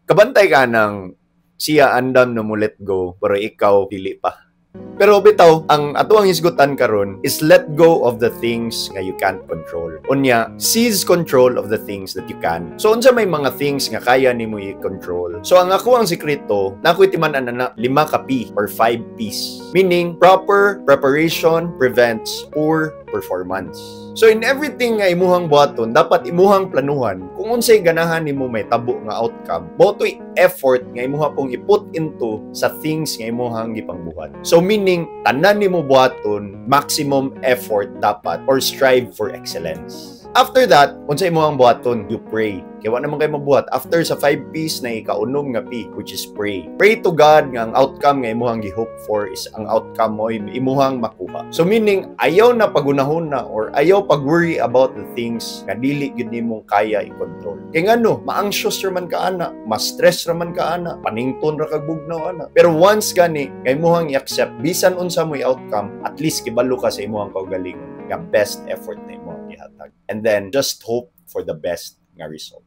Kabantay ka ng siya andam na mo let go, pero ikaw dili pa. Pero bitaw, ang ato ang hisgutan karon is let go of the things nga you can't control. Unya, seize control of the things that you can. So unsa may mga things nga kaya nimo i-control? So ang ako ang sekreto, na ako'y timan-an na lima ka P or 5 P's. Meaning, proper preparation prevents poor performance. So in everything nga imuhang buhaton, dapat imuhang planuhan kung unsay ganahan nimo may tabo nga outcome. Mao to'y effort nga imuha pong i-put into sa things nga imuhang gipangbuhat. So meaning, tanan nimo buhaton, maximum effort dapat or strive for excellence. After that, unsa imuhang buhaton, you pray. Kay wa naman kay mabuhat. After sa 5 P's na ikaunom nga P, which is pray. Pray to God nga ang outcome nga imuhang gi-hope for is ang outcome mo imuhang makuha. So meaning, ayaw na pagunahon na or ayaw pag-worry about the things nga dili gyud nimong kaya i-control. Kay ngano, ma-anxious ra man ka ana, ma-stress ra man ka ana, panington ra kag bugnaw ana. Pero once gani nga imuhang i-accept bisan unsa mo outcome, at least kibalo ka sa imuhang kaugalingon nga best effort na imuhang gihatag. And then just hope for the best nga result.